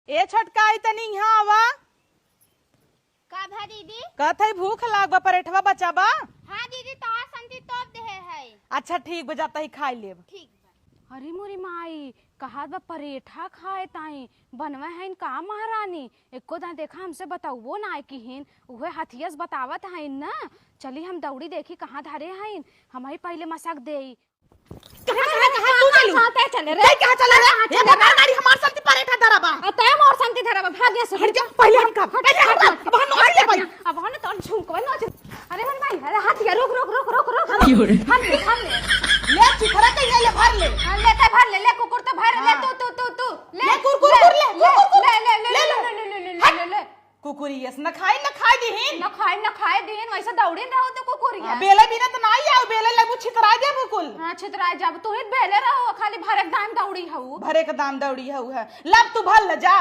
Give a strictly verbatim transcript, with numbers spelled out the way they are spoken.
ए छोटका, आई तनी यहाँ आवा। का भा दीदी? कहत है भूख लाग बा, परेठवा बचा बा? हाँ दीदी, तोहार संती तोप देहे है। अच्छा ठीक बा, जाता ही खाई लेब। ठीक बा। अरे मोरी माई, कहत बा परेठा खाए ताई, बनवे हइन का महारानी? एको दाई देखा हमसे बतउबो नाई किहिन, उहे हथियस बतावत हइन ना। चली हम दौड़ी देखी कहाँ धरे हइन, हमही पहिले मसक देई। कहाँ, कहाँ, कहाँ तू चलू? कहाँ चले रे? तै कहाँ चले रे? कहाँ ये चले रे? बता गाड़ी हमार साथ परेठा धरा बा। आ, तै मोर संग के धरा बा, भाग यहाँ से। हट जा, पहिले हम का, हट, पहिले हम हट, का, हट, बहन, हट, हट, हट, हट। अब हम तो झुमको ना झुम-, अरे भाई, भाई, अरे हाथ ये, रुक, रुक, रुक, रुक, रुक, हम ले, हम ले। ले चिथरा के ये ले भर ले। हाँ, ले ते भर ले, ले कुकुर तो भर ले, हाँ। तू, तू, तू, तू, ले, ले कुकुर, ले, कुकुर, ले, ले, कुकुर, कुकुर। ले, ले, ले, ले, हट। ले, ले, ले, ले, ले, ले। कुकुरी यस न खाई, न खाई दिहिन। न खाई, न खाई दिहिन, वैसे दौड़िन रहो तो कुकुरिया। हाँ, बेले बिना तो नाई आओ, बेले लगू छितराई देबू कुल। हाँ, छितराई जाब, तू ही बेले रहो, खाली भरेक दान दौड़ी हऊ। भरेक दान दौड़ी हऊ है। लब तू भर ले जा।